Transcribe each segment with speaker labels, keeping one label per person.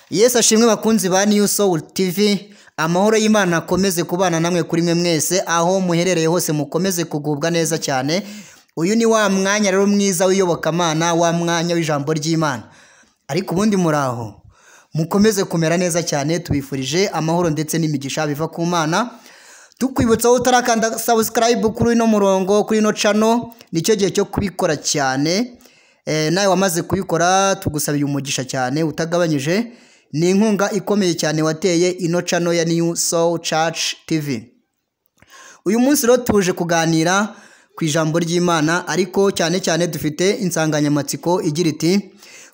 Speaker 1: Yesu ashimwe bakunzi ba New Soul TV, amahoro y'Imana akomeze kubana namwe kuri mwe mwese aho muherereye hose, mukomeze kugubwa neza cyane. Uyu ni wa mwanya rero mwiza w'iyobokamana, wa mwanya w'ijambo ry'Imana. Ariko ubundi muraho, mukomeze kumera neza cyane, tubifurije amahoro ndetse n'imigisha biva ku Mana. Tukwibutsa aho utarakanda subscribe kuri uno murongo, kuri ino channel, nicyo gihe cyo kubikora cyane. Nawe wamaze kubikora tugusabiye umugisha cyane utagabanyije, ni inkunga ikomeye cyane wateye ino channel ya New Soul Church TV. Uyu munsi rero tuje kuganira ku ijambo ry'Imana, ariko cyane cyane dufite insanganyamatsiko igira iti: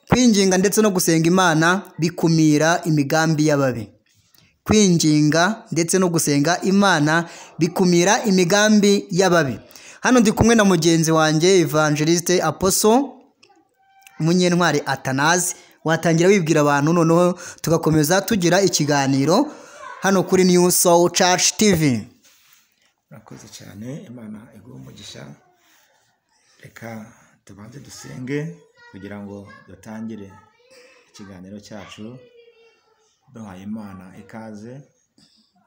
Speaker 1: kwinginga ndetse no gusenga Imana bikumira imigambi y'ababi. Kwinginga ndetse no gusenga Imana bikumira imigambi y'ababi. Hano ndi kumwe na mugenzi wanjye Evangeliste Apostle Munyentwari Atanazi. Watangira wibwira abantu, noneho tugakomeza tugira ikiganiro hano kuri New Soul Church TV.
Speaker 2: Murakoze cyane, Imana iguhe umugisha. Reka tubanze dusenge kugira ngo dutangire ikiganiro cyacu, duhaye Imana ikaze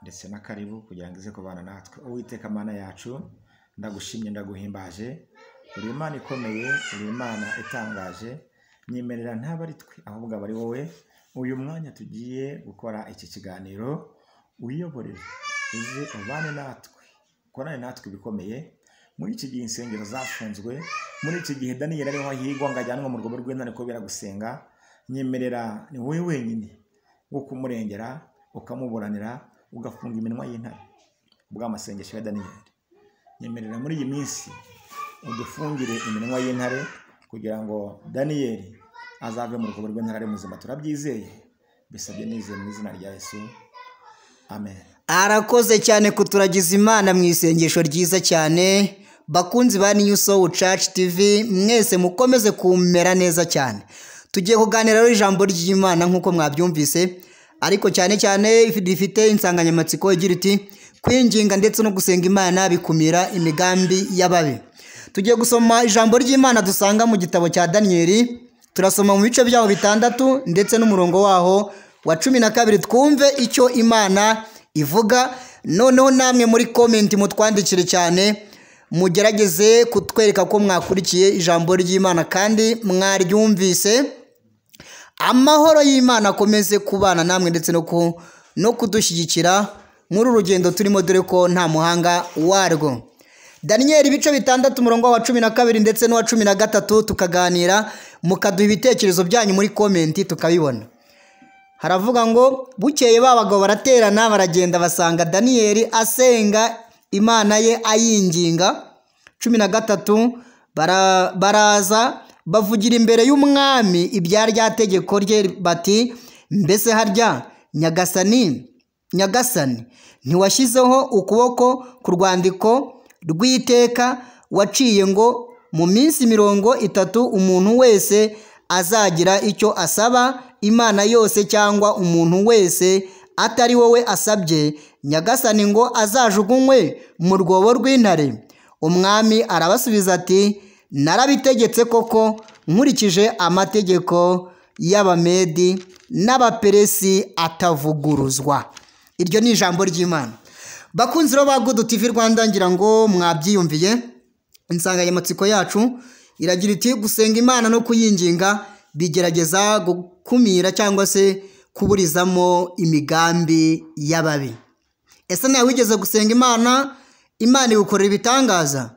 Speaker 2: ndetse na karibu kugira ngo ize kubana natwe. Uwiteka Mana yacu, ndagushimye, ndaguhimbaje, uri Imana ikomeye, uri Imana itangaje. Nyemerera ntaba ari twe ahubwo aba ari wowe. Uyu mwanya tugiye gukora iki kiganiro uyiyoborere, uze ubane natwe, ukorane natwe ibikomeye. Muri iki gihe insengero zafunzwe, muri iki gihe Daniyeli ariho ahigwa ngo ajyanwe mu rwobo rw'intare kubera gusenga, nyemerera ni wowe wenyine wo kumurengera, ukamuburanira, ugafunga iminwa y'intare ubw'amasengesho ya Daniyeli. Nyemerera muri iyi minsi udufungire iminwa y'intare kugira ngo Daniyeli azave mu rwobo rw'intare ari muzima. Turabyizeye, bisabye nizeye mu izina rya Yesu, amen.
Speaker 1: Arakoze cyane kuturagiza Imana mu isengesho ryiza cyane. Bakunzi ba New Soul Church TV, mwese mukomeze kumera neza cyane. Tugiye kuganira rero ijambo ry'Imana nk'uko mwabyumvise, ariko cyane cyane rifite insanganyamatsiko igira iti: kwinginga ndetse no gusenga Imana bikumira imigambi y'ababi. Tugiye gusoma ijambo ry'Imana dusanga mu gitabo cya Daniyeli, turasoma mu bice byaho 6 ndetse n'umurongo waho wa 12, twumve icyo Imana ivuga. Noneho namwe muri comment mutwandikire cyane, mugerageze kutwereka ko mwakurikiye ijambo ry'Imana kandi mwaryumvise. Amahoro y'Imana akomeze kubana namwe ndetse no kudushyigikira muri urugendo turimo, dore ko nta muhanga warwo. Daniyeli ibice 6 umurongo wa 12 ndetse n'uwa 13, tukaganira mukaduha ibitekerezo byanyu muri comment tukabibona. Haravuga ngo bukeye ba bagabo baraterana, baragenda basanga Daniyeli asenga Imana ye ayinginga. 13 baraza bavugira imbere y'umwami ibya rya tegeko rye bati: mbese harya Nyagasani, Nyagasani ntiwashyizeho ukuboko ku rwandiko rw'iteka waciye ngo mu minsi 30 umuntu wese azagira icyo asaba Imana yose cyangwa umuntu wese atari wowe asabye Nyagasani ngo azajugunywe mu rwobo rw'intare? Umwami arabasubiza ati: narabitegetse koko nkurikije amategeko y'Abamedi n'Abaperesi atavuguruzwa. Iryo ni ijambo ry'Imana. Bakunzi ba Good TV Rwanda, ngira ngo mwabyiyumviye. Insanganyamatsiko yacu iragira iti: gusenga Imana no kuyinginga bigerageza gukumira cyangwa se kuburizamo imigambi y'ababi. Ese nawe wigeze gusenga Imana, Imana igukorera ibitangaza?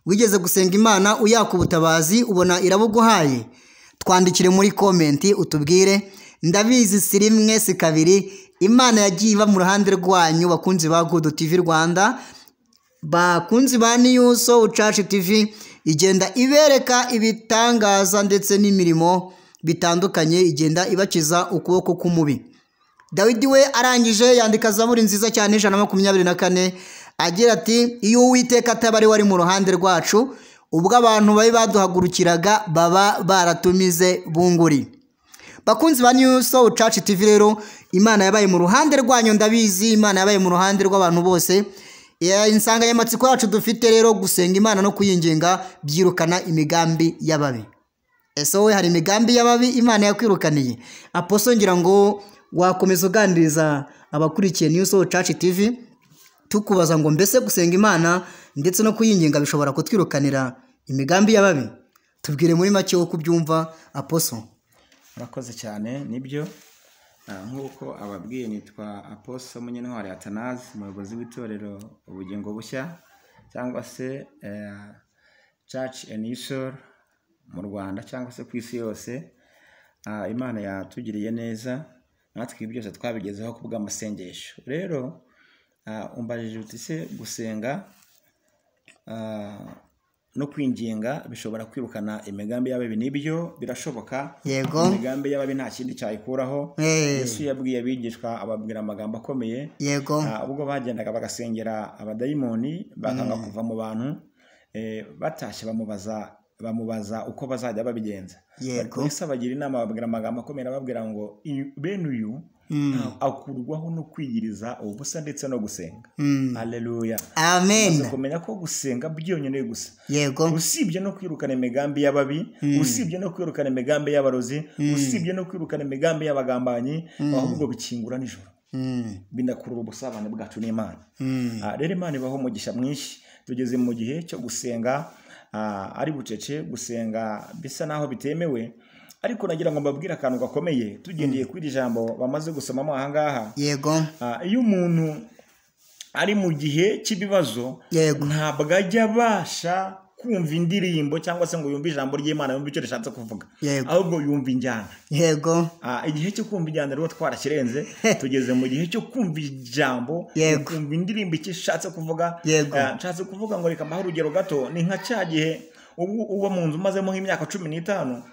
Speaker 1: Wigeze gusenga Imana uyaka ubutabazi ubona irabuguhaye? Twandikire muri comment utubwire. Ndabizi si rimwe si kabiri Imana yagiye iba mu ruhande rwanyu bakunzi ba Good TV Rwanda, bakunzi ba New Soul Church TV, igenda ibereka ibitangaza ndetse n'imirimo bitandukanye, igenda ibakiza ukuboko k'umubi. Dawidi we arangije yandika zaburi nziza cyane 124 agira ati: iyo Uwiteka ataba ari wari mu ruhande rwacu, ubwo abantu babi baduhagurukiraga baba baratumize bunguri. Bakunzi ba New Soul Church TV rero, Imana yabaye mu ruhande rwanyu, ndabizi Imana yabaye mu ruhande rw'abantu bose. Insanganyamatsiko yacu dufite rero, gusenga Imana no kuyinginga byirukana imigambi y'ababi. Ese wowe hari imigambi y'ababi Imana yakwirukaniye? Apostle, ngira ngo wakomeza uganiriza abakurikiye New Soul Church TV, tukubaza ngo mbese gusenga Imana ndetse no kuyinginga bishobora kutwirukanira imigambi y'ababi? Tubwire muri make wo kubyumva, Apostle.
Speaker 2: Murakoze cyane. Nibyo, nk'uko ababwiye, nitwa Apostle Munyentwari Athanase, umuyobozi w'itorero Ubugingo Bushya cyangwa se Church and Soul mu Rwanda cyangwa se ku isi yose. Imana yatugiriye neza, natwe ibi byose twabigezeho ku bw'amasengesho. Rero umbajije uti se gusenga no kwinginga bishobora kwirukana imigambi y'ababi? Nibyo, birashoboka. Imigambi y'ababi nta kindi cyayikuraho. Yesu yabwiye abigishwa, ababwira amagambo akomeye. Ubwo bagendaga bagasengera abadayimoni bakanga kuva mu bantu, batashye bamubaza uko bazajya babigenza. Ariko Yesu abagira inama, babwira amagambo akomeye, ababwira ngo bene uyu akurwaho no kwiyiriza ubusa ndetse no gusenga. Haleluya.
Speaker 1: Amen.
Speaker 2: Umaze kumenya ko gusenga byonyine gusa, usibye no kwirukana imigambi y'ababi, usibye no kwirukana imigambi y'abarozi, usibye no kwirukana imigambi y'abagambanyi, ahubwo bikingura nijoro, binakurura ubusabane bwacu n'Imana. Rero Imana ibaho umugisha mwinshi. Tugeze mu gihe cyo gusenga ari bucece, gusenga bisa naho bitemewe, ariko nagira ngo mbabwire akantu gakomeye tugendeye kuri iri jambo bamaze gusomamo aha ngaha. Iyo umuntu ari mu gihe cy'ibibazo, ntabwo ajya abasha kumva indirimbo cyangwa se ngo yumve ijambo ry'Imana, yumve icyo rishatse kuvuga, ahubwo yumva injyana. Igihe cyo kumva injyana rero twarakirenze, tugeze mu gihe cyo kumva ijambo, kumva indirimbo icyo ishatse kuvuga. Nshatse kuvuga ngo reka mbahe urugero gato. Ni nka cya gihe ubu uba mu nzu umazemo nk'imyaka 15,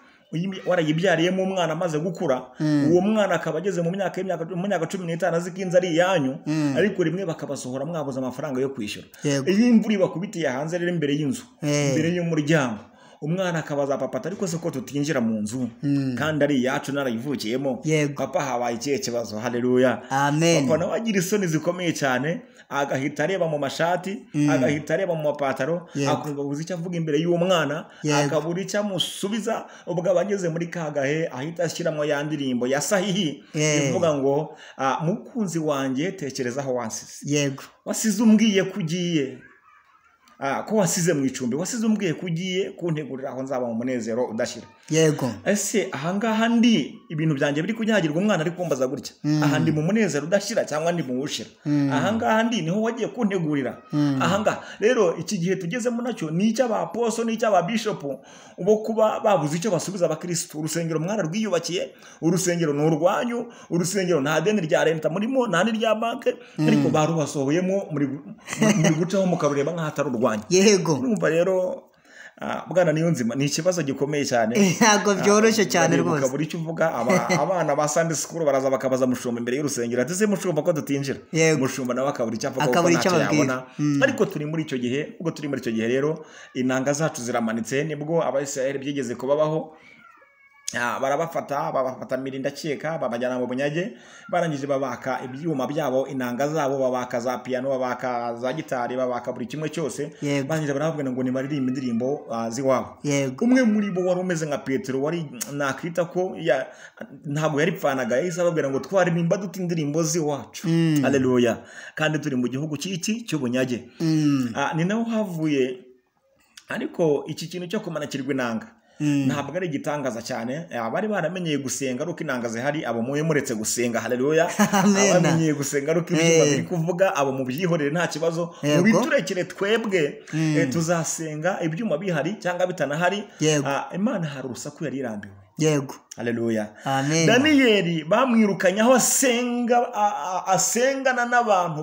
Speaker 2: warayibyariyemo umwana amaze gukura, uwo mwana akaba ageze mu myaka y'imyaka mu myaka 15, azi ko inzu ari iyanyu, ariko rimwe bakabasohora mwabuze amafaranga yo kwishyura. Iyo imvura ibakubitiye hanze rero imbere y'inzu, imbere y'umuryango, umwana akabaza papa ati ariko se ko tutinjira mu nzu kandi ari iyacu narayivukiyemo, papa habaye ikihe kibazo? Haleluya.
Speaker 1: Amen.
Speaker 2: Papa nawe agira isoni zikomeye cyane, agahita areba mu mashati, agahita areba mu mapataro, akumva abuze icyo avuga imbere y'uwo mwana, akabura icyo amusubiza. Ubwo aba ageze muri ka gahe ahita ashyiramo ya ndirimbo ya Sahihi ivuga ngo mukunzi wanjye tekereza aho wansize. Wasize umbwiye ko ugiye, ko wasize mu icumbi, wasize umbwiye ko ugiye kuntegurira aho nzaba mu munezero udashira. Ese ahangaha ndi ibintu byanjye biri kunyagirwa, umwana ari kumbaza gutya, aha ndi mu munezero udashira cyangwa ndi mu wushira? Ahangaha ndi niho wagiye kuntegurira? Ahangaha rero iki gihe tugezemo nacyo ni icy'abaposo, ni icy'ababishopu bo kuba babuze icyo basubiza abakirisitu. Urusengero mwana rwiyubakiye, urusengero ni urwanyu, urusengero nta deni rya leta murimo, nta n'irya banke, ariko barubasohoyemo muri gucaho mukarureba nk'aho atari urwanyu. Urumva rero, bwana Niyonzima, ni ikibazo gikomeye cyane.
Speaker 1: Ntabwo byoroshye cyane rwose.
Speaker 2: Ukabura icyo uvuga. Abana ba Sunday school baraza bakabaza mushumba imbere y'urusengero ati se mushumba ko tutinjira? Mushumba nawe akabura icyo avuga, kuko ntacyo yabona. Ariko turi muri icyo gihe. Ubwo turi muri icyo gihe rero, inanga zacu ziramanitse. Nibwo Abayisiraheli byigeze kubabaho, barabafata, babafata mirinda ndakeka, babajyana mu bunyage, barangije babaka ibyuma byabo, inanga zabo, babaka za piano, babaka za gitari, babaka buri kimwe cyose. Barangije barababwira ngo nimaririmbe indirimbo z'iwabo. Umwe muri bo wari umeze nka Petero, wari nakwita ko ntabwo yaripfanaga, yahise ababwira ngo twaririmba dute indirimbo z'iwacu? Haleluya. Kandi turi mu gihugu cy'iki cy'ubunyage. Ni naho havuye ariko iki kintu cyo kumanakirwa inanga. Ntabwo ari igitangaza cyane. Abari baramenyeye gusenga ari uko inanga zihari, abo muye muretse gusenga. Haleluya. Abamenyeye gusenga ari uko ibyuma biri kuvuga, abo mubyihorere nta kibazo, mubiturekere twebwe, tuzasenga ibyuma bihari cyangwa bitanahari. Imana hari urusaku yari irambiwe. Haleluya. Daniyeli bamwirukanye aho asenga, asengana n'abantu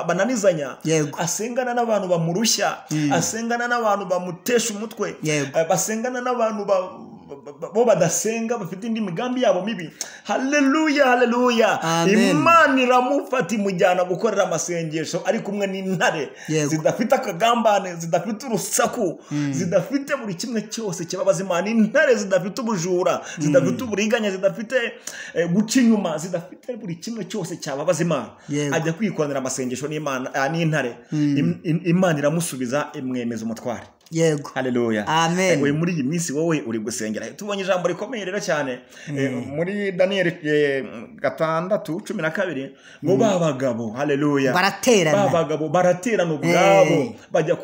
Speaker 2: bananizanya, asengana n'abantu bamurushya, asengana n'abantu bamutesha umutwe, basengana n'abantu bo badasenga, bafite indi migambi yabo mibi. Haleluya, haleluya. Imana iramufata imujyana gukorera amasengesho ari kumwe n'intare zidafite akagambane, zidafite urusaku, zidafite buri kimwe cyose kibabaza Imana, intare zidafite ubujura, zidafite uburiganya, zidafite guca inyuma, zidafite buri kimwe cyose cyababaza Imana. Ajya kwikoranira amasengesho n'Imana, n'intare. Imana iramusubiza, imwemeza umutware.
Speaker 1: Yego.
Speaker 2: Haleluya.
Speaker 1: Amen.
Speaker 2: We muri iyi minsi wowe uri gusengera he? Tubonye ijambo rikomeye rero cyane muri Daniel 6:12 ngo babagabo, haleluya,
Speaker 1: baraterana.
Speaker 2: Babagabo baraterana ubwabo, bajya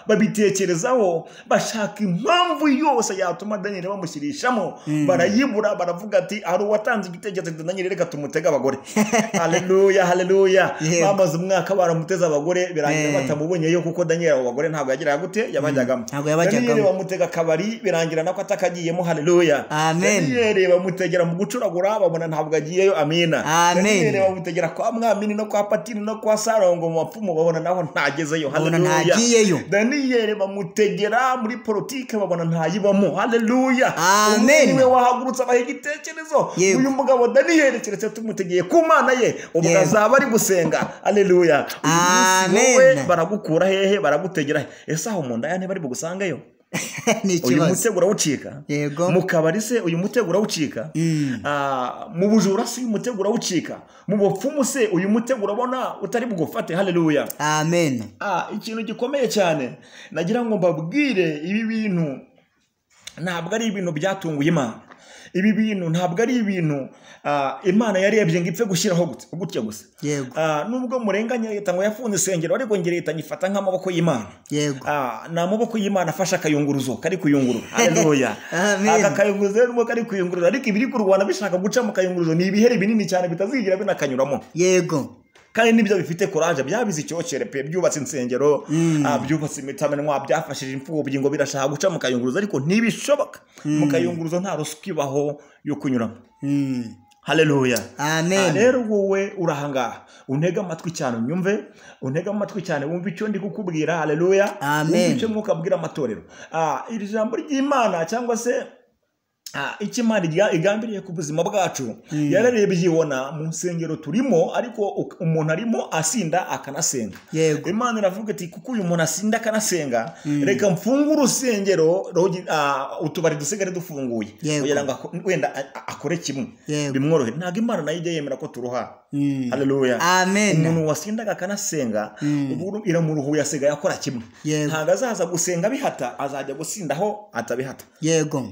Speaker 2: babitekerezaho, bashaka impamvu yose yatuma Daniel bamushyirishamo, barayibura, baravuga ati hari uwatanze igitekerezo Daniel, reka tumutege abagore. Haleluya, haleluya. Bamaze umwaka baramuteze abagore, birangira batamubonyeyo, kuko Daniel abo bagore ntabwo yagiraga gute, yabajyagamo. Daniel bamutega akabari, birangira nako atakagiyemo. Haleluya.
Speaker 1: Amen.
Speaker 2: Daniel bamutegera mu gucuragura, babona ntabwo agiyeyo. Amina.
Speaker 1: Amen.
Speaker 2: Daniel bamutegera kwa Mwamini no kwa Patini no kwa Sarongo mu bapfumu, babona naho ntagezeyo. Haleluya. Daniel bamutegera muri politike, babona ntayibamo. Haleluya.
Speaker 1: Amen.
Speaker 2: Niwe wahagurutse abaha igitekerezo. Uyu mugabo Daniel keretse tumutegeye ku Mana ye, ubwo azaba ari gusenga. Haleluya.
Speaker 1: Amen.
Speaker 2: Baragukura hehe, baragutegera he? Ese aho mu nda ya bari bugusangayo?
Speaker 1: Uyu
Speaker 2: mutego urawucika. Mu kabari se uyu mutego urawucika? Mu bujura se uyu mutego urawucika? Mu bupfumu se uyu mutego urabona utari bugufate? Haleluya.
Speaker 1: Amen.
Speaker 2: Ikintu gikomeye cyane nagira ngo mbabwire, ibi bintu ntabwo ari ibintu byatunguye Imana. Ibi bintu ntabwo ari ibintu Imana yarebye ngo ipfe gushyiraho gutya gusa. Nubwo murenganya leta ngo yafunze isengero, ariko nge leta nyifata nk'amaboko y'Imana. Ni amaboko y'Imana afashe akayunguruzo kari kuyungurura. Haleluya. Aka kayunguruzo nubwo kari kuyungurura, ariko ibiri kurwana bishaka guca mu kayunguruzo ni ibiheri binini cyane bitazigira binakanyuramo.
Speaker 1: Yego.
Speaker 2: Kandi nibyo bifite courage, byabize icyokere pe, byubatse insengero, byubatse imitamenwa, byafashije imfubyi ngo birashaka guca mu kayunguruzo, ariko ntibishoboka. Mu kayunguruzo nta ruswa ibaho yo kunyuramo. Haleluya.
Speaker 1: Amen.
Speaker 2: Rero wowe urahangaha, untega amatwi cyane unyumve, untega amatwi cyane wumve icyo ndi kukubwira. Haleluya.
Speaker 1: Amen.
Speaker 2: Icyo Mwuka abwira amatorero. Iri jambo ry'Imana cyangwa se icyo Imana igambiriye ku buzima bwacu, yararebye ibona mu nsengero turimo, ariko umuntu arimo asinda akanasenga. Imana iravuga ati kuko uyu muntu asinda akanasenga, reka mfungure urusengero, utubari dusigare dufunguye, kugira ngo wenda akore kimwe bimworohere. Ntabwo Imana nayo ijya yemera ko turuha. Haleluya.
Speaker 1: Amen.
Speaker 2: Umuntu wasindaga akanasenga, ubu iramuruhuye, asigaye akora kimwe. Ntabwo azaza gusenga bihata, azajya gusinda aho atabihata.
Speaker 1: Yego.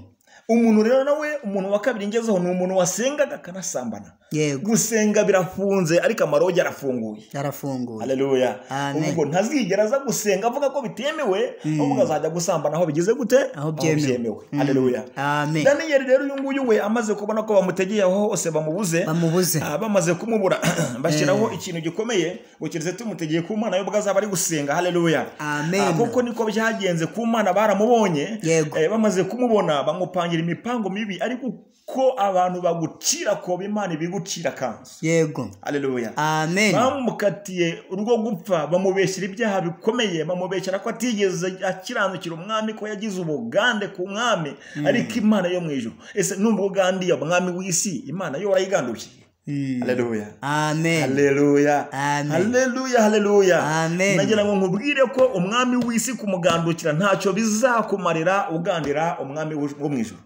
Speaker 2: Umuntu rero nawe, umuntu wa kabiri ngezeho, ni umuntu wasengaga akanasambana. Gusenga birafunze, ariko amarogi arafunguye.
Speaker 1: Arafunguye.
Speaker 2: Haleluya. Ubwo ntazigera aza gusenga avuga ko bitemewe, ahubwo azajya gusambana aho bigize gute?
Speaker 1: Aho byemewe.
Speaker 2: Haleluya.
Speaker 1: Amen.
Speaker 2: Daniel rero uyu nguyu we amaze kubona ko bamutegeye aho hose bamubuze, bamaze kumubura, bashyiraho ikintu gikomeye ngo keretse tumutegeye ku Mana yo ubwo azaba ari gusenga. Haleluya.
Speaker 1: Amen.
Speaker 2: Kuko niko byagenze ku Mana, baramubonye, bamaze kumubona bamupangira imipango mibi, ariko ko abantu bagucira ko Imana ibigucira kanzu.
Speaker 1: Yego.
Speaker 2: Haleluya.
Speaker 1: Amen.
Speaker 2: Bamukatiye urwo gupfa, bamubeshyira ibyaha bikomeye, bamubeshyira ko atigeze akiranukira umwami, ko yagize ubugande ku mwami, ariko Imana yo mu ijuru, ese nubwo ugandiye umwami w'isi, Imana yo warayigandukiye? Haleluya.
Speaker 1: Amen.
Speaker 2: Haleluya.
Speaker 1: Amen.
Speaker 2: Haleluya, haleluya.
Speaker 1: Amen.
Speaker 2: Nagira ngo nkubwire ko umwami w'isi kumugandukira ntacyo bizakumarira ugandira umwami wo mu ijuru.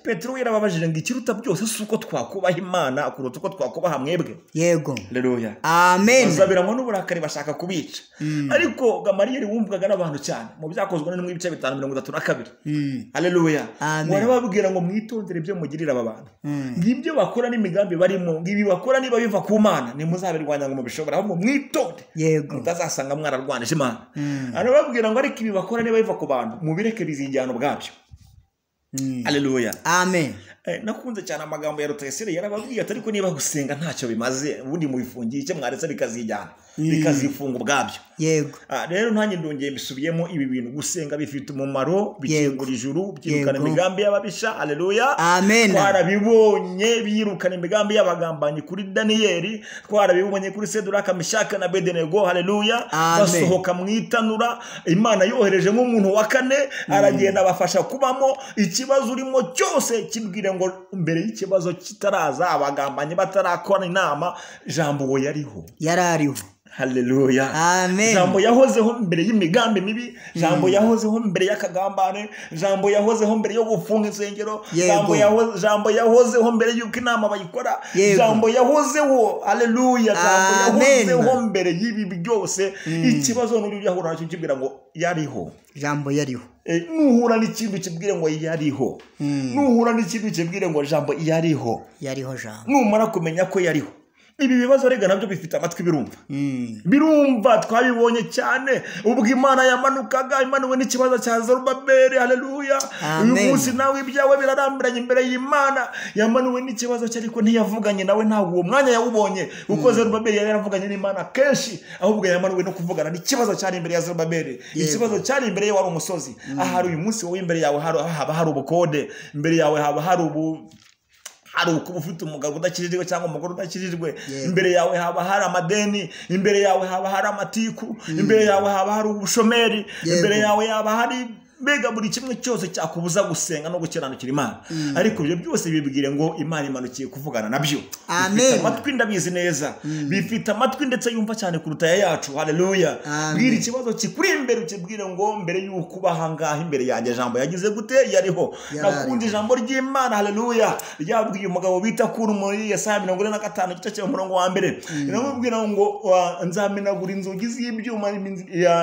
Speaker 2: Petero yarababajije ngo ikiruta byose si uko twakubaha Imana kuruta uko twakubaha mwebwe.
Speaker 1: Yego.
Speaker 2: Haleluya.
Speaker 1: Amen.
Speaker 2: Bazabiranwa n'uburakari bashaka kubica. Ariko Gamaliyeli wumvwaga n'abantu cyane mu byakozwe n'intumwa ibice 5:32. Haleluya. Warababwira ngo mwitondere ibyo mugirira aba bantu. Ngibyo bakora n'imigambi barimo, ngibi bakora niba biva ku Mana, ntimuzabirwanya ngo mubishobora, ahubwo mwitonde.
Speaker 1: Yego.
Speaker 2: Mutazasanga mwararwanije Imana. Arababwira ngo ariko ibi bakora niba biva ku bantu, mubireke bizijyana ubwabyo. Haleluya.
Speaker 1: Amen.
Speaker 2: Nakunze cyane amagambo ya Rutayisire, yarababwiye ati ariko niba gusenga ntacyo bimaze, ubundi mubifungiye icyo mwaretse bikazijyana, bikazifunga ubwabyo.
Speaker 1: Yego.
Speaker 2: Rero nanjye ndongeye mbisubiyemo, ibi bintu gusenga bifite umumaro, bikingura ijuru, byirukana imigambi y'ababisha. Haleluya.
Speaker 1: Amen.
Speaker 2: Twarabibonye birukana imigambi y'abagambanyi kuri Daniyeli, twarabibonye kuri Seduraka, Meshaki na Abedenego. Haleluya. Basohoka mu itanura, Imana yohereje nk'umuntu wa kane, aragenda abafasha kubamo. Ikibazo urimo cyose kibwire ngo mbere y'ikibazo kitaraza, abagambanyi batarakora inama, jambo we yariho.
Speaker 1: Yarariho.
Speaker 2: Haleluya.
Speaker 1: Amen.
Speaker 2: Jambo yahozeho mbere y'imigambi mibi, jambo yahozeho mbere y'akagambane, jambo yahozeho mbere yo gufunga insengero, jambo yahozeho mbere y'uko inama bayikora, jambo yahozeho. Haleluya. Jambo yahozeho mbere y'ibi byose. Ikibazo n'uri yahura nacyo kibwira ngo yariho.
Speaker 1: Jambo yariho.
Speaker 2: Nuhura n'ikintu kibwire ngo yariho. Nuhura n'ikintu kibwire ngo jambo yariho.
Speaker 1: Yariho jambo.
Speaker 2: Numara kumenya ko yariho, ibi bibazo rega nabyo bifite amatwi birumva. Birumva, twabibonye cyane ubwo Imana yamanukaga imanuwe n'ikibazo cya Zerubabeli. Haleluya. Uyu munsi nawe ibyawe birarambiranye imbere y'Imana. Yamanuwe n'ikibazo cye ariko ntiyavuganye nawe, ntabwo uwo mwanya yawubonye, kuko Zerubabeli yari yaravuganye n'Imana kenshi, ahubwo yamanuwe no kuvugana n'ikibazo cyari imbere ya Zerubabeli. Ikibazo cyari imbere ye wari umusozi. Ahari uyu munsi wowe imbere yawe haba hari ubukode, imbere yawe haba hari hari ukuba ufite umugabo udakijijwe cyangwa umugore udakijijwe, imbere yawe haba hari amadeni, imbere yawe haba hari amatiku, imbere yawe haba hari ubushomeri, imbere yawe haba hari mbega buri kimwe cyose cyakubuza gusenga no gukiranukira Imana. Ariko ibyo byose bibwire ngo Imana imanukiye kuvugana nabyo. Bifite amatwi, ndabizi neza, bifite amatwi ndetse yumva cyane kuruta aya yacu. Haleluya. Bwira ikibazo kikuri imbere ukibwire ngo mbere y'uko uba ahangaha imbere yanjye jambo yagize gute? Yariho. Nakunda ijambo ry'Imana. Haleluya. Ryabwiye umugabo bita kuri muri Yesaya 45 igice cya umurongo wa mbere, iramubwira ngo nzamenagura inzugi z'ibyuma,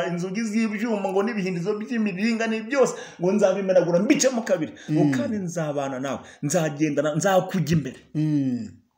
Speaker 2: inzugi z'ibyuma ngo n'ibihindizo by'imiringa ni byose ngo nzabimenagura mbicemo kabiri, ngo kandi nzabana nawe, nzagendana, nzakujya imbere.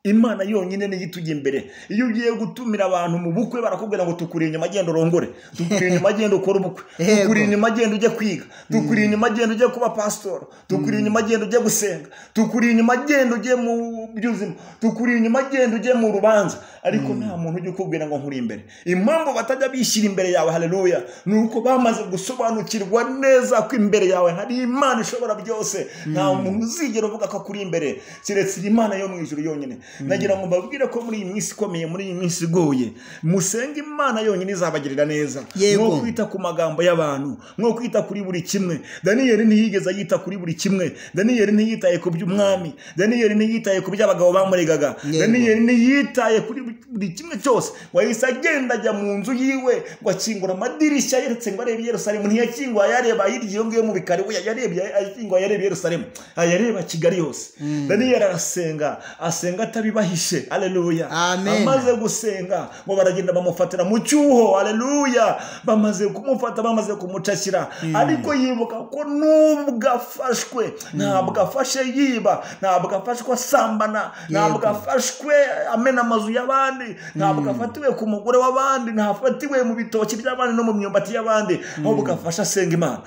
Speaker 2: Imana yonyine niyo itujya imbere. Iyo ugiye gutumira abantu mu bukwe barakubwira ngo tukuri inyuma genda urongore, tukuri inyuma genda ukore ubukwe, tukuri inyuma genda ujye kwiga, tukuri inyuma genda ujye kuba pastor, tukuri inyuma genda ujye gusenga, tukuri inyuma genda ujye mu by'ubuzima, tukuri inyuma genda ujye mu rubanza. Ariko nta muntu ujya ukubwira ngo nkuri imbere. Impamvu batajya bishyira imbere yawe, haleluya, ni uko bamaze gusobanukirwa neza ko imbere yawe hari Imana ishobora byose. Nta muntu uzigera uvuga ko akuri imbere keretse Imana yo mu ijuru yonyine. Nagira ngo mbabwire ko muri iyi minsi ikomeye, muri iyi minsi igoye, musenge Imana yonyine izabagirira neza. Mwo kwita ku magambo y'abantu, mwo kwita kuri buri kimwe. Daniyeli ntiyigeze yita kuri buri kimwe. Daniyeli ntiyitaye ku by'umwami, Daniyeli ntiyitaye ku by'abagabo bamuregaga, Daniyeli ntiyitaye kuri buri kimwe cyose. Wahise agenda ajya mu nzu yiwe ngo akingura amadirishya yeretse ngo arebe Yerusalemu. Ntiyakingwa yareba hirya iyo ngiyo mu bikari, we yarebye akingwa yareba Yerusalemu, ayareba Kigali yose. Daniyeli arasenga, asenga atabibahishe. Haleluya. Amaze gusenga ngo baragenda bamufatira mu cyuho. Haleluya. Bamaze kumufata, bamaze kumucakira, ariko yibuka ko nubwo afashwe, ntabwo afashe yiba, ntabwo afashwe asambana, ntabwo afashwe amena amazu y'abandi, ntabwo afatiwe ku mugore w'abandi, ntafatiwe mu bitoki by'abandi no mu myumbati y'abandi, ahubwo afashe asenga Imana.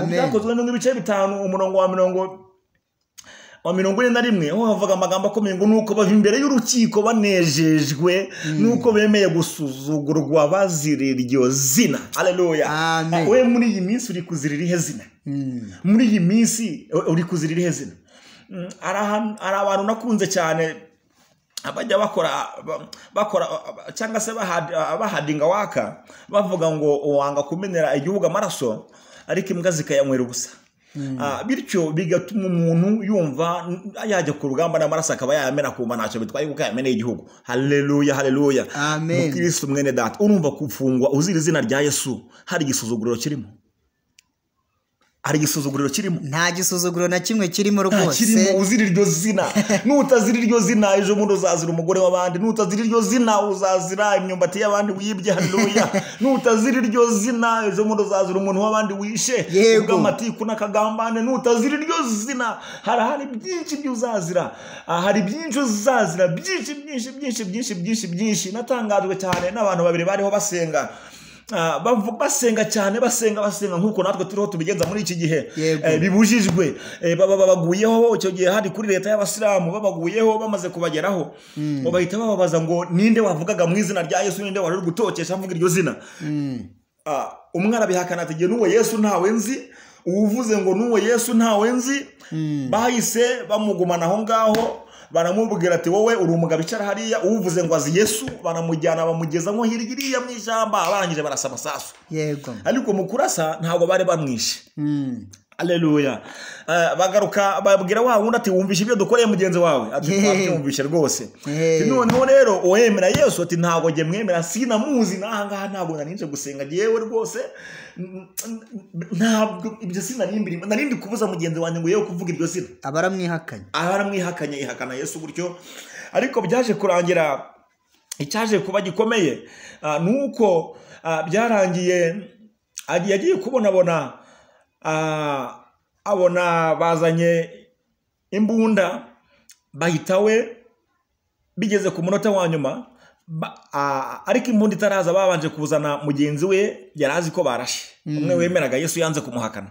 Speaker 2: Byakozwe n'ibice 5 umurongo wa 41, aho havuga amagambo akomeye ngo nuko bava imbere y'urukiko banejejwe nuko bemeye gusuzugurwa bazira iryo zina. Haleluya. We muri iyi minsi uri kuzira irihe zina? Muri iyi minsi uri kuzira irihe zina? Hari abantu nakunze cyane abajya bakora cyangwa se bahadinga waka bavuga ngo wanga kumenera igihugu amaraso ariko imbwa zikayanywera ubusa. Bityo bigatuma umuntu yumva yajya ku rugamba n'amaraso akaba yayamena kuma ntacyo bitwaye kuko yameneye igihugu. Haleluya, haleluya. Mukristo mwene data, urumva gufungwa uzira izina rya Yesu hari igisuzuguriro kirimo? Hari igisuzuguriro kirimo?
Speaker 1: Nta gisuzuguriro na kimwe kirimo rwose.
Speaker 2: Kirimo uzira iryo zina. Nutazira iryo zina ejo bundi uzazira umugore w'abandi, nutazira iryo zina uzazira imyumbati y'abandi wibye. Haleluya. Nutazira iryo zina ejo bundi uzazira umuntu w'abandi wishe ubw'amatiku n'akagambane. Nutazira iryo zina hari byinshi by'uzazira, hari byinshi uzazira, byinshi byinshi byinshi byinshi byinshi byinshi. Natangajwe cyane n'abantu babiri bariho basenga, basenga cyane, basenga nkuko natwe turiho tubigenza muri iki gihe bibujijwe. Babaguyeho icyo gihe hari kuri leta y'abasilamu, babaguyeho bamaze kubageraho ngo bahita bababaza ngo ninde wavugaga mu izina rya Yesu, ninde wari gutokesha avuga iryo zina? Umwe arabihakana ati nge n'uwo Yesu ntawe nzi. Uvuze ngo n'uwo Yesu ntawe nzi, bahise bamugumana aho ngaho, baramubwira ati wowe uri umugabo icara hariya. Uvuze ngo azi Yesu, baramujyana bamugeza nko hirya iriya mu ishyamba, barangije barasa amasasu.
Speaker 1: Yego.
Speaker 2: Ariko mu kurasa ntabwo bari bamwishe. Haleluya. Bagaruka babwira wa wundi ati wumvishe ibyo dukoreye mugenzi wawe, ati twabyumvishe rwose. Noneho rero uwemera Yesu ati ntabwo njye mwemera, sinamuzi n'ahangaha, ntabwo narinje gusenga yewe rwose, ntabwo ibyo sinarimbiri, narindi kubuza mugenzi wanjye ngo yewe kuvuga iryo zina. Abaramwihakanye, ihakana Yesu gutyo. Ariko byaje kurangira, icyaje kuba gikomeye nuko byarangiye yagiye kubonabona abona bazanye imbunda bahita we bigeze ku munota wa nyuma, ariko imbunda itaraza babanje kuzana mugenzi we yarazi ko barashe, umwe wemeraga Yesu yanze kumuhakana.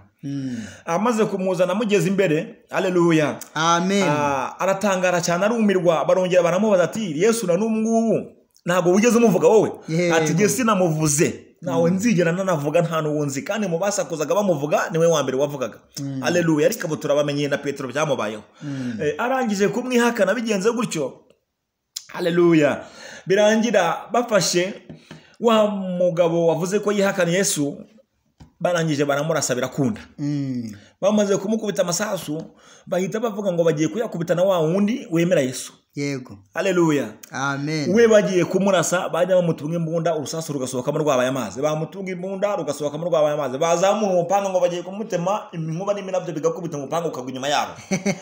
Speaker 2: Amaze kumuzana amugeze imbere, haleluya,
Speaker 1: amen,
Speaker 2: aratangara cyane arumirwa. Barongera baramubaza ati Yesu na n'ubungubu ntabwo wigeze umuvuga wowe? Ati jye sinamuvuze, nawe nzigera nanavuga, nta n'uwunzi, kandi mu basakuzaga bamuvuga niwe wa mbere wavugaga. Haleluya. Ariko abo turabamenye na Petero byamubayeho. Arangije kumwihakana bigenze gutyo, haleluya, birangira bafashe wa mugabo wavuze ko yihakana Yesu, barangije baramurasa birakunda. Bamaze kumukubita amasasu bahita bavuga ngo bagiye kuyakubita na wa wundi wemera Yesu.
Speaker 1: Yego.
Speaker 2: Haleluya.
Speaker 1: Amen.
Speaker 2: We bagiye kumurasa, bajya bamutunga imbunda urusasu rugasohokamo rwabaye amazi, bamutunga imbunda rugasohokamo rwabaye amazi, bazamura umupanga ngo bagiye kumutema, inkuba n'imirabyo bigakubita umupanga ukagwa inyuma yabo.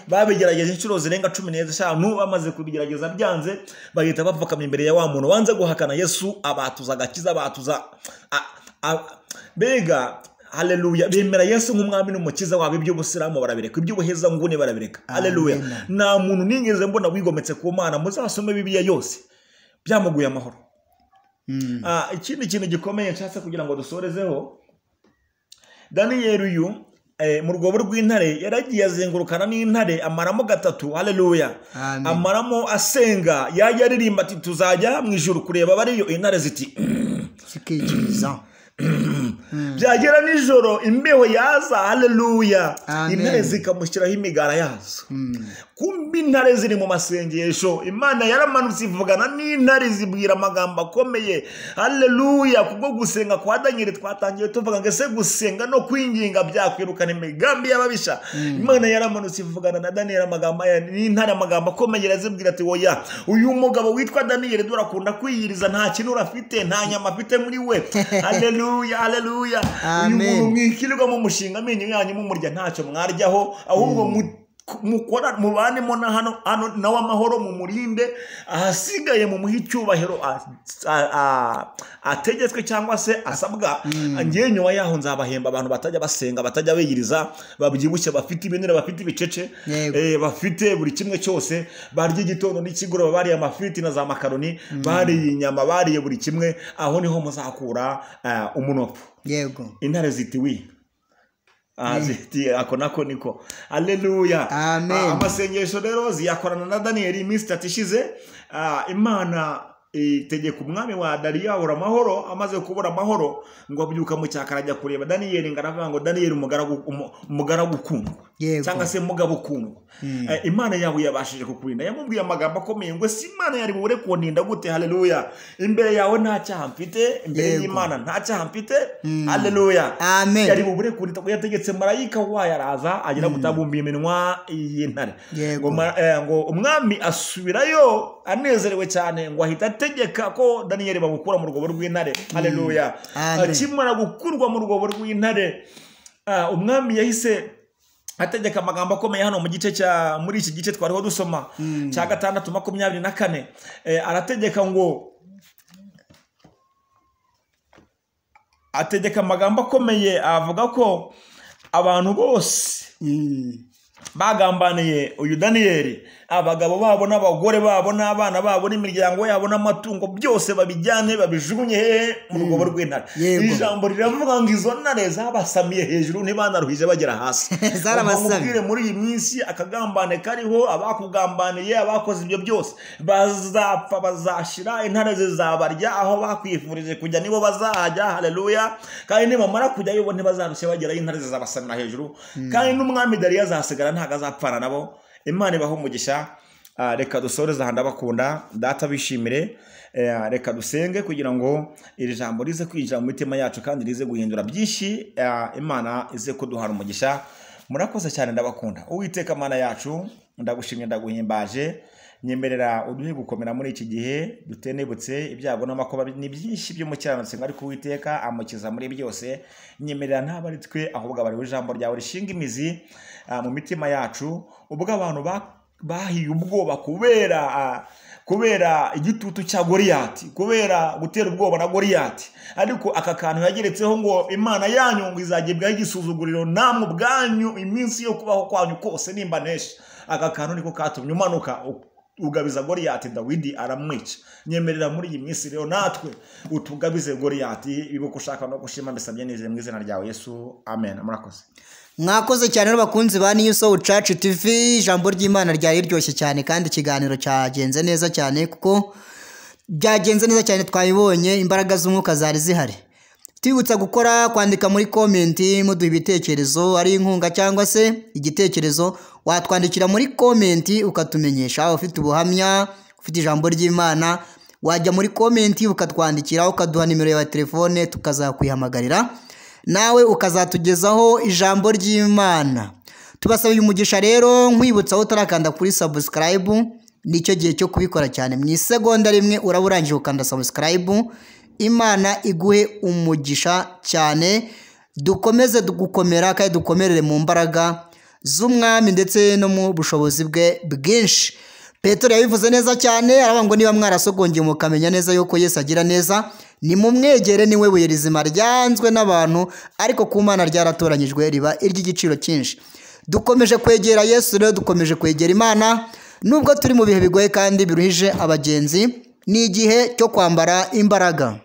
Speaker 2: Babigerageje inshuro zirenga 15, bamaze kubigerageza byanze, bahita bapfukamye imbere ya wa muntu wanze guhakana Yesu, abatuza agakiza, abatuza bega. Haleluya. Bemera Yesu nk'umwami n'umukiza wabo, iby'ubusilamu barabireka, iby'ubuheza nguni barabireka. Haleluya. Nta muntu nigeze mbona wigometse ku Mana, muzasome Bibiliya yose byamuguye amahoro. Ikindi kintu gikomeye nshatse kugira ngo dusorezeho, Daniyeli uyu mu rwobo rw'intare yaragiye azengurukana n'intare amaramo 3. Haleluya. Amaramo asenga, yajya aririmba ati tuzajya mu ijuru kureba bariyo, intare ziti
Speaker 1: zikikiriza.
Speaker 2: Byagera nijoro imbeho yaza, haleluya, intare zikamushyiraho imigara yazo. Kumbi intare ziri mu masengesho, Imana yaramanutse ivugana n'intare zibwira amagambo akomeye. Haleluya. Kubwo gusenga kwa Daniel twatangiye tuvuga ngo ese gusenga no kwinginga byakwirukana imigambi y'ababisha. Imana yaramanutse ivugana na Daniel amagambo n'intare amagambo akomeye, irazibwira ati oya, uyu mugabo witwa Daniel durakunda kwiyiriza, nta kintu afite, nta nyama afite muri we. Haleluya, haleluya. Uyu muntu mwikirirwa mu mushinga amenyo yanyu mumurya ntacyo mwaryaho, ahubwo mukora mubanemo na hano nawe amahoro, mumurinde, ahasigaye mumuhe icyubahiro ategetswe cyangwa se asabwa. Ngiye nyuma yaho nzabahemba abantu batajya basenga, batajya biyiriza, babyibushye, bafite ibinure, bafite ibicece, bafite buri kimwe cyose, barya igitondo n'ikigoroba, bariye amafiriti na za makaroni, bariye inyama, bariye buri kimwe. Aho niho muzakura umunopfu.
Speaker 1: Yego.
Speaker 2: Intare ziti wi ziti ako nako niko. Haleluya. Amasengesho rero ziyakorana na Daniel iminsi 3 ishize. Imana itegeka umwami wa Dariyo abura amahoro. Amaze kubura amahoro ngo abyuka mu cyakara ajya kureba Daniel, ngo aravuga ngo Daniel umugaragu ukundwa, cyangwa se mugabo ukundwa, Imana yawe yabashije kukurinda. Yamubwiye amagambo akomeye ngo si Imana yari bubure kundinda gute? Haleluya. Imbere yawe nta cyaha mfite, imbere y'Imana nta cyaha mfite. Haleluya.
Speaker 1: Amen.
Speaker 2: Yari bubure kundinda, yategetse marayika wayo araza agira gutabumba iminwa y'intare. Ngo umwami asubirayo anezerewe cyane, ngo ahita ategeka ko Daniel bamukura mu rwobo rw'intare. Haleluya. Akimara gukurwa mu rwobo rw'intare, umwami yahise ategeka amagambo akomeye hano mu gice cya muri iki gice twariho dusoma cya 6:24. Arategeka ngo ategeka amagambo akomeye, avuga ko abantu bose bagambaniye uyu Daniel, abagabo babo n'abagore babo n'abana babo n'imiryango yabo n'amatungo byose babijyane babijugunye hehe? Mu rwobo rw'intare. Ijambo riravuga ngo izo ntare zabasamiye hejuru ntibanaruhije bagera hasi.
Speaker 1: Zarabasamiye.
Speaker 2: Muri iyi minsi akagambane kariho, abakugambaniye, abakoze ibyo byose bazapfa, bazashira, intare zizabarya, aho bakwifurije kujya nibo bazahajya. Haleluya. Kandi nibamara kujyayo bo ntibazarushye bagerayo, intare zizabasamira hejuru. Kandi n'umwami Dariyo azasigara, ntago azapfana nabo. Imana ibahe umugisha. Reka dusoreze aha, ndabakunda, data bishimire. Reka dusenge kugira ngo iri jambo rize kwinjira mu mitima yacu kandi rize guhindura byinshi. Imana ize kuduhana umugisha. Murakoze cyane, ndabakunda. Uwiteka Mana yacu, ndagushimye, ndaguhimbaje. Nyemerera uduhe gukomera muri iki gihe dutenebutse. Ibyago n'amakuba ni byinshi by'umukiranutsi, ariko Uwiteka amukiza muri byose. Nyemerera ntabwo ari twe, ahubwo abariho ijambo ryawe rishinga imizi mu mitima yacu. Ubwo abantu bahiye ubwoba kubera igitutu cya Goriyati, kubera gutera ubwoba na Goriyati, ariko aka kantu yageretseho ngo Imana yanyu ngo izagibwaho igisuzuguriro namwe ubwanyu iminsi yo kubaho kwanyu kose nimbanesha. Aka kantu niko katumye umanuka ugabiza Goriyati, Dawidi aramwica. Nyemerera muri iyi minsi rero natwe utugabize Goriyati, bibuka ushaka no gushima. Mbisabye neza mu izina ryawe Yesu, amen. Murakoze.
Speaker 1: Mwakoze cyane rero bakunzi ba New Soul Church TV. Ijambo ry'Imana ryari riryoshye cyane kandi ikiganiro cyagenze neza cyane, kuko byagenze neza cyane, twabibonye, imbaraga z'umwuka zari zihari. Tubibutsa gukora, kwandika muri comment, muduha ibitekerezo, ari inkunga cyangwa se igitekerezo, watwandikira muri comment ukatumenyesha. Ufite ubuhamya, ufite ijambo ry'Imana, wajya muri comment ukatwandikira, ukaduha nimero yawe ya telefone, tukazakwihamagarira nawe ukazatugezaho ijambo ry'Imana. Tubasabiye umugisha rero. Nkwibutsa, aho utarakanda kuri subscribe, nicyo gihe cyo kubikora cyane. Mu isegonda rimwe uraba urangije gukanda subscribe. Imana iguhe umugisha cyane. Dukomeze gukomera kandi dukomerere mu mbaraga z'Umwami ndetse no mu bushobozi bwe bwinshi. Petero yabivuze neza cyane, aravuga ngo niba mwarasogongeye mukamenya neza yuko Yesu agira neza, nimumwegere, niwe buye rizima ryanzwe n'abantu, ariko ku Mana ryaratoranyijwe riba iry'igiciro cyinshi. Dukomeje kwegera Yesu rero, dukomeje kwegera Imana nubwo turi mu bihe bigoye kandi biruhije abagenzi. Ni igihe cyo kwambara imbaraga.